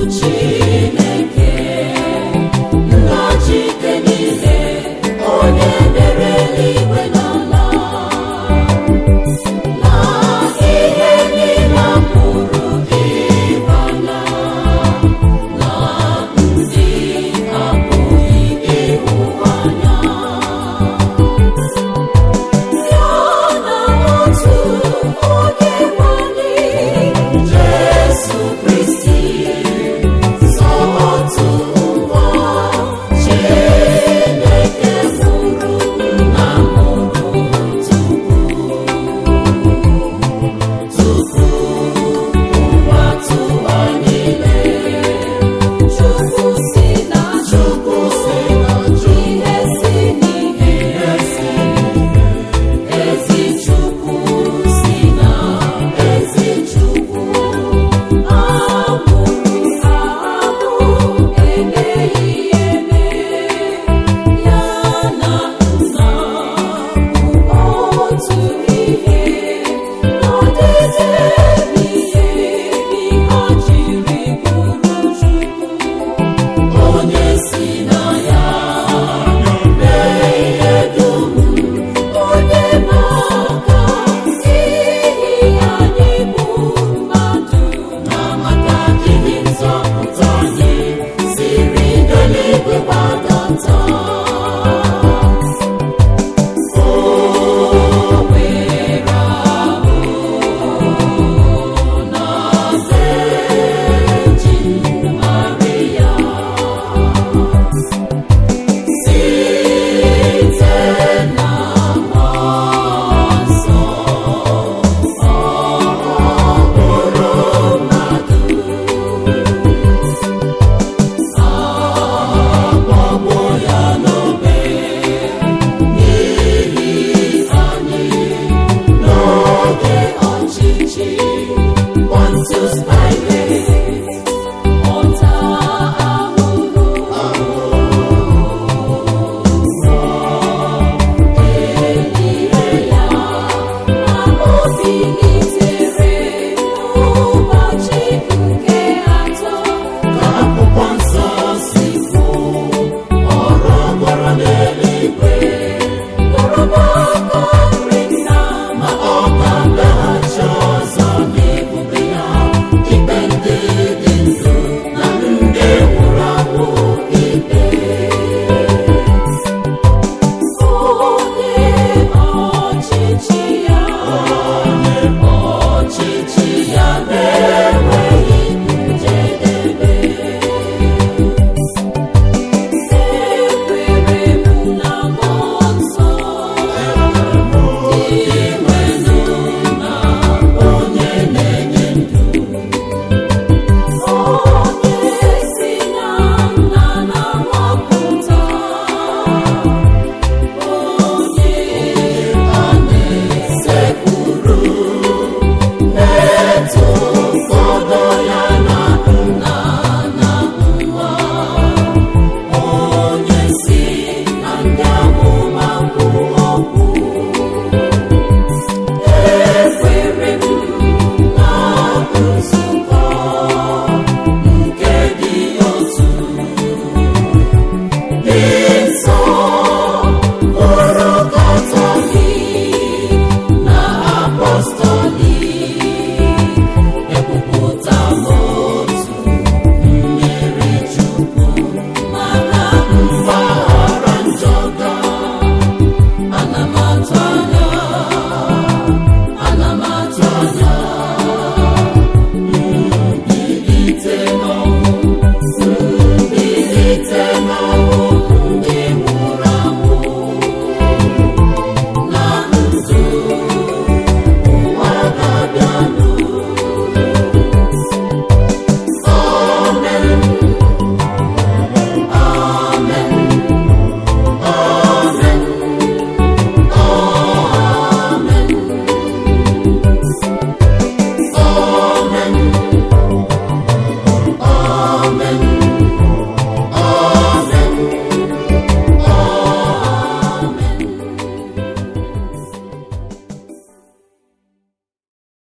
Chineke, nna Chike niile, onye mere eluigwe na ala, na ihe niile a pụrụ ịhụ anya, na ndị apụghị ịhụ anya. Ya na otu onye nwe anyị, Jesu Kristi, sọ otu nwa Chineke mụrụ, nna mụrụ tupu ụwa tụwa niile. Chukwu si na Chukwu si na ihe si n'ihe si ezi Chukwu si na ezi Chukwu, amụrụ amụ, emeghị eme, ya na nna bụ otu ihe, n'ọdịdị ebighị ebi ha jiri bụrụ Chukwu, onye si na ya mee ihe dum, onye maka ihi anyị bụ mmadụ na maka ihe nzọpụta anyị.